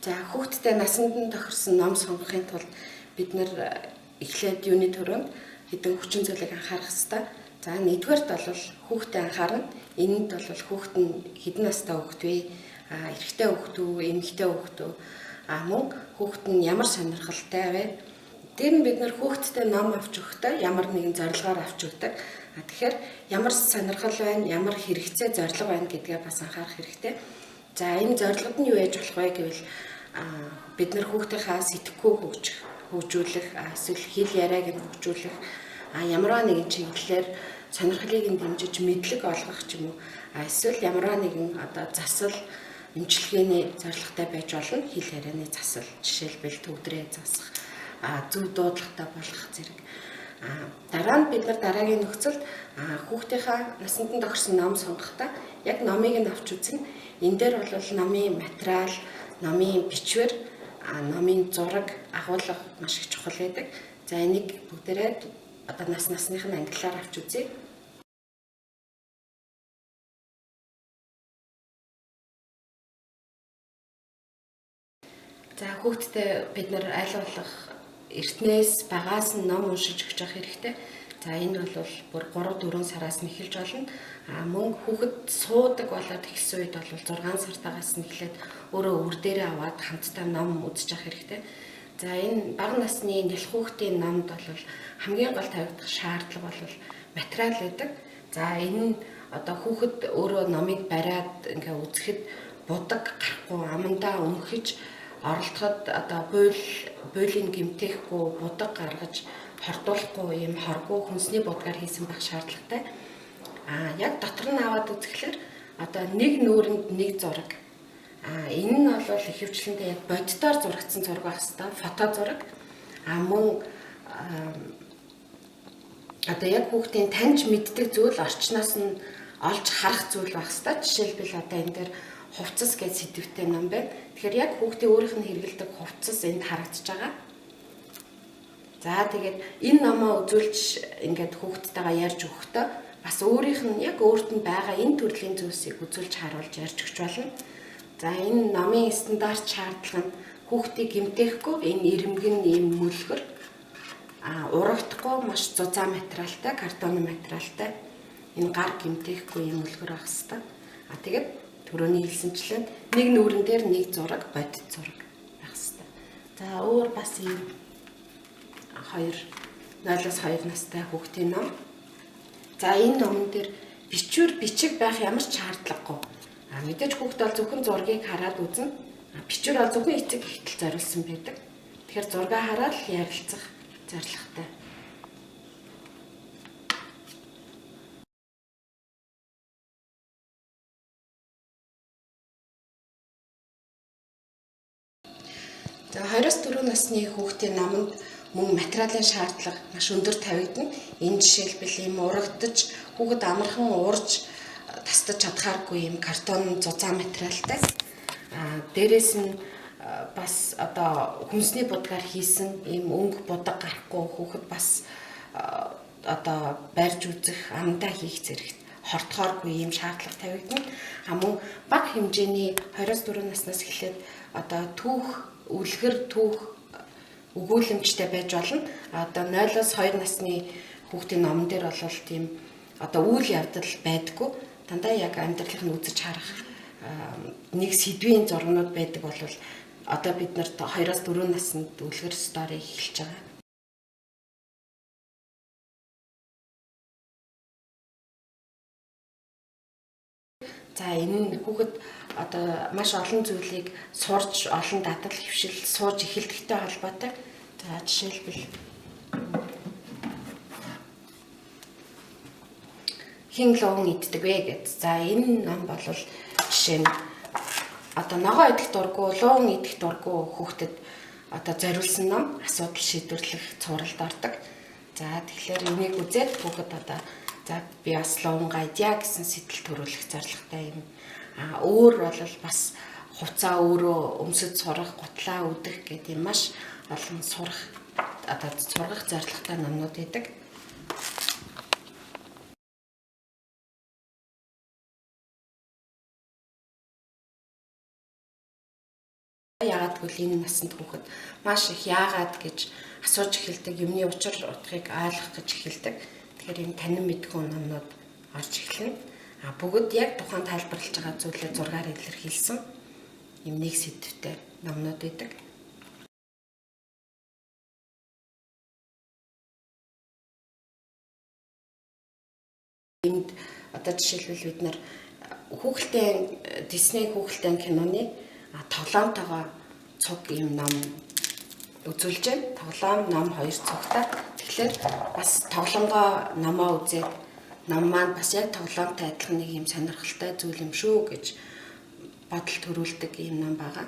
За, хүүхдтэй насанд нь тохирсон ном сонгохын тулд бид нар эхлээд юуны түрүүнд хэдэн хүчин зүйлийг анхаарах ёстой. За, нэгдүгээрт бол хүүхдэд анхаарна. Энэнд бол хүүхэд нь хэдэн настай хүүхэд вэ? Эрэгтэй хүүхэд үү, эмэгтэй хүүхэд үү? Мөн хүүхэд нь ямар сонирхолтой вэ? Тэр нь бид нар хүүхдтэй ном авч өгөхдөө ямар нэгэн зорилгоор авч өгдөг. Тэгэхээр ямар сонирхол байна, ямар хэрэгцээ, зорилго байна гэдгээ бас анхаарах хэрэгтэй. За, энэ зорилгод нь юу яаж болох вэ гэвэл бид нар хүүхдийнхаа сэтгэхүй хөгжүүлэх, эсвэл хэл яриаг нь хөгжүүлэх, ямарваа нэгэн чиглэлээр сонирхлыг нь дэмжиж мэдлэг олгох ч юм уу, эсвэл ямарваа нэгэн одоо засал эмчилгээний зорилготой байж болно. Хэл ярианы засал, жишээлбэл төвдрээ засах, зөв дуудлагатай болох зэрэг. Дараа нь бид нар дараагийн нөхцөлд хүүхдийнхаа насанд нь тохирсон ном сонгохдоо яг номыг нь авч үзнэ. Энэ дээр бол номын материал, номын бичвэр, номын зураг, агуулга маш их чухал байдаг. За, энийг бүгдээрээ одоо нас насных нь англиар авч үзье. За, хүүхдтэй бид нар аль болох эртнээс багаас нь ном уншиж өгч явах хэрэгтэй. За, энэ бол бүр 3 4 сараас нь эхэлж болно. Мөн хүүхэд суудаг болоод эхэлсэн үед бол 6 сартаагаас нь эхлээд өөрөө өвөр дээрээ аваад хамтдаа ном үзэж явах хэрэгтэй. За, энэ бага насны нялх хүүхдийн номд бол хамгийн гол тавигдах шаардлага бол материал байдаг. За, энэ нь одоо хүүхэд өөрөө номыг бариад ингээ үзэхэд будаг гарахгүй, амандаа өмхөж оролдоход одоо буйлыг гэмтээхгүй, будаг гаргаж хордуулахгүй ийм хоргүй хүнсний будгаар хийсэн байх шаардлагатай. Яг дотор нь аваад үзэхлээр одоо нэг нүүрэнд нэг зураг. Энэ нь бол ихэвчлэнтэй яг боддоор зурагдсан зураг байх хэвээр фото зураг. Мөн одоо яг хүүхдийн таньж мэддэг зүйл, орчноос нь олж харах зүйл байх хэвээр. Жишээлбэл одоо энэ дээр хувцас гэж сэдвтэй ном байна. Тэгэхээр яг хүүхдийн өөрийнх нь хэрэглэдэг хувцас энд харагдаж байгаа. За, тэгээд энэ номоо үзүүлж ингээд хүүхдтэйгээ ярьж өгөхдөө бас өөрийнх нь яг өөрт нь байгаа энэ төрлийн зүйлсийг үзүүлж харуулж ярьж өгч болно. За, энэ номын стандарт шаардлага нь хүүхдийг гэмтээхгүй, энэ ирэмгэн ийм мөлхөр, урагдахгүй, маш зузаан материалтай, картоны материалтай, энэ гар гэмтээхгүй ийм мөлхөр байх хэвээр. Тэгээд түрүүний хэлсэнчлэн нэг нүүрэн дээр нэг зураг, бодит зураг байх хэвээр. За, өөр бас ийм 2 0-аас 2 настай хүүхдийн ном. За, энэ номон дээр бичвэр бичиг байх ямар ч шаардлагагүй. Мэдээж хүүхд бол зөвхөн зургийг хараад үзнэ. Бичвэр бол зөвхөн эцэг эхтэл зориулсан байдаг. Тэгэхээр зургаа хараад ярилцах зорилготой. За, 24 насны хүүхдийн номонд мөн материалын шаардлага маш өндөр тавигдана. Энэ жишээлбэл ийм урагдаж хүүхэд амархан уурж тастаж чадхааргүй ийм картон зузаан материалтай. Дээрээс нь бас одоо хүнсний будгаар хийсэн ийм өнгө будаг гарахгүй, хүүхэд бас одоо барьж үзэх, амдаа хийх зэрэгт хортхооргүй ийм шаардлага тавигдана. Мөн бага хэмжээний 24 наснаас эхлээд одоо түүх, үлгэр түүх өгүүлэмжтэй байж болно. Одоо 0-оос 2 насны хүүхдийн номон дээр бол тийм одоо үйл явдал байдаггүй. Дандаа яг амьдралыг нь үзэж харах нэг сэдвийн зургнууд байдаг бол одоо бид нарт 2-оос 4 наснд үлгэр стори эхэлж байгаа. За, энэ нь хүүхэд одоо маш олон зүйлийг сурч, олон дадал хвшил сууж эхэлдэгтэй холбоотой. За, жишээлбэл хэн луун иддэг вэ гэд. За, энэ ном бол жишээ нь одоо ногоо идэх дургу, луун идэх дургу хүүхдэд одоо зориулсан ном, асуудал шийдвэрлэх цувралд ордог. За, тэгэхээр энийг үзээд хүүхэд одоо за би бас луунгаа идья гэсэн сэтэл төрүүлэх зорилготой юм. Өөр бол бас хувцаа өөрөө өмсөж сурах, гутлаа үдэх гэдэг юм маш олон сурах одоо сургах зорилготой номнууд байдаг. Яагаад гэвэл энэ насанд хүүхэд маш их яагаад гэж асууж эхэлдэг, юмны учир утгыг ойлгох гэж эхэлдэг. Тэгэхээр ийм танин мэдгүй номнууд орж эхэлнэ. А бүгд яг тухайн тайлбарлаж байгаа зүйлээ зургаар илэрхийлсэн ийм нэг сэдвтэй номнууд байдаг. Энд одоо жишээлбэл бид нар хүүхэлдэйн Disney хүүхэлдэйн киноны тоглоомтойгоо цуг ийм ном үзүүлж байна. Тоглоом ном хоёр цугтай. Тэгэхээр бас тоглоомгоо номоо үзээд ном маань бас яг тоглоомтой адилхан нэг юм сонирхолтой зүйл юм шүү гэж бодол төрүүлдэг ийм ном байгаа.